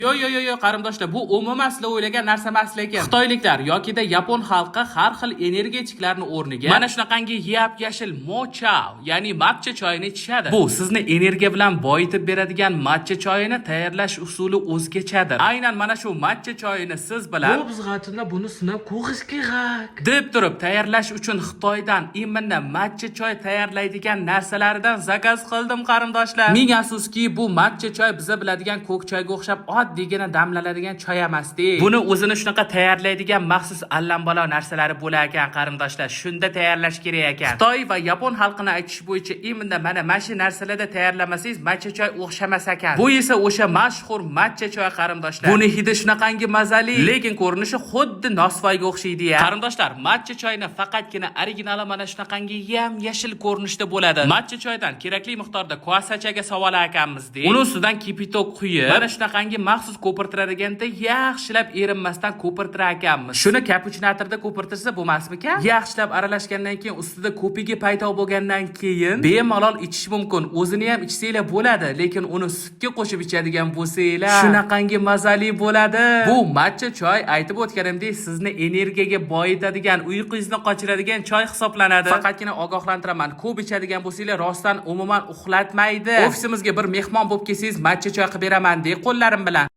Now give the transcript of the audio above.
Yo, yo, yo, yo, qarindoshlar, bu umuman sizlar o'ylagan narsa emas, lekin xitoyliklar yokida yapon xalqi har xil energetiklarni o'rniga mana shunaqangi yap-yashil mocha, ya'ni matcha choyini ichishadi. Bu sizni energiya bilan boyitib beradigan matcha choyini tayyorlash usuli o'zgachadir. Aynan mana shu matcha choyini siz bilan Bu bizga buni sinab ko'rish kerak. Deb turib tayyorlash uchun Xitoydan именно matcha choy tayyorlaydigan narsalaridan заказ qildim, qarindoshlar. Ming afsuski, bu matcha choy biza biladigan ko'k choyga o'xshab oddiygina damlanadigan choy emas-da. Buni o'zini shunaqa tayyorlaydigan maxsus allambalo narsalari bo'lar ekan, qarindoshlar. Shunda tayyorlash kerak ekan. Xitoy va yapon xalqini aytishi bo'yicha именно mana shu narsalarda tayyorlamasangiz, matcha choy o'xshamas ekan. Bu esa o'sha mashhur matcha choy, qarindoshlar. Buni hidi shunaqangi mazali, lekin ko'rinishi xuddi nosvoyga o'xshaydi ya. Qarindoshlar, matcha choyni faqatgina originali mana shunaqangi yam yashil ko'rinishda bo'ladi. Matcha choydan kerakli miqdorda kosachaga solar ekanmiz de. Uni ustidan кипяток quyib, mana shunaqangi maxsus ko'pirtiradiganda yaxshilab erinmasdan ko'pirtirar ekanmiz. Shuni kapuchinatorda ko'pirtirsa bo'lmasmikan? Yaxshilab aralashgandan keyin, ustida ko'pigi paydo bo'lgandan keyin bemalol ichish mumkin. O'zini ham ichsanglar bo'ladi, lekin uni sutga qo'shib ichadigan bo'lsanglar, shunaqangi mazali bo'ladi. Bu matcha choy, aytib o'tganimdek, sizni energiyaga boyitadigan, uyqungizni qochiradigan choy hisoblanadi. Faqatgina ogohlantiraman, ko'p ichadigan bo'lsanglar, rostdan umuman uxlatmaydi. Ofisimizga bir mehmon bo'lib kelsangiz, matcha choy qilib beraman de qo'llarim bilan.